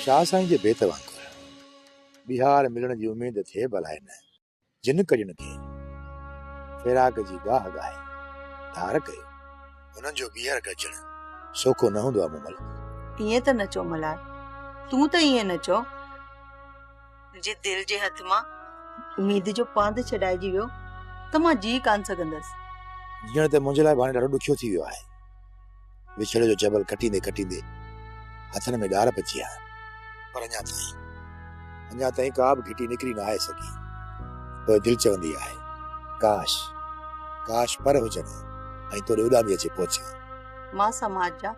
شاهه سائين جي بيت وانگر ٻيهار ملڻ جي اميد ٿئي به الائي نه. جن ڪڙين کي فراق جي گاهه ڳائي ڌار ڪيو. انهن جو ٻيهر گڏجڻ سوکو نه هوندو آهي مومل. ائين ته نه چئو ملهار، تون ته ائين نه چئو. منهنجي دل جي هٿ مان اميد جو پانڌ ڇڏائجي ويو ته مان جيء ڪانه سگهندس. جيئڻ ته منهنجي لاء به هاڻي ڏاڍو ڏکيو ٿي ويو آهي. وڇڙي جو جبل ڪٽيندي ڪٽيندي هٿن ۾ ڏار پچي آيا آهن، پر اڃا تائين اڃا تائين ڪا به گهٽي نڪري نه آهي سگهي. پوء دل چوندي آهي، ڪاش! ڪاش پر هجن ها ۽ توڏي اڏامي اچي پهچان. مان سماج جا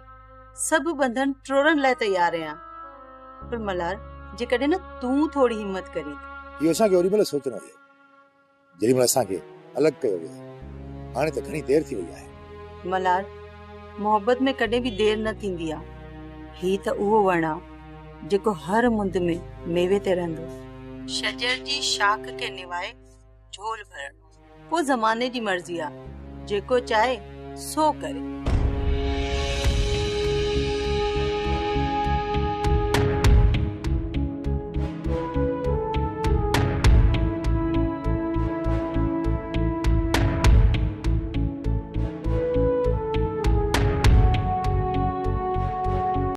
سڀ ٻنڌن ٽوڙڻ لاء تيار آهيان، پر ملهار جيڪڏهن نه تون ٿوري همت ڪرين ته. اهو اسان کي اوڏي مهل سوچڻو هيو. جيڏي مهل اسان کي الڳ ڪيو ويو. هاڻي ته گهڻي دير ٿي وئي آهي. ملهار، محبت ۾ ڪڏهن به دير نه ٿيندي آ. هي ته اهو وڻ آ، جيڪو هر مند ۾ ميوي تي رهندو. شجر جي شاخ کي نوائي جهول ڀرڻو. پوء زماني جي مرضي آ، جيڪو چاهي سو ڪري.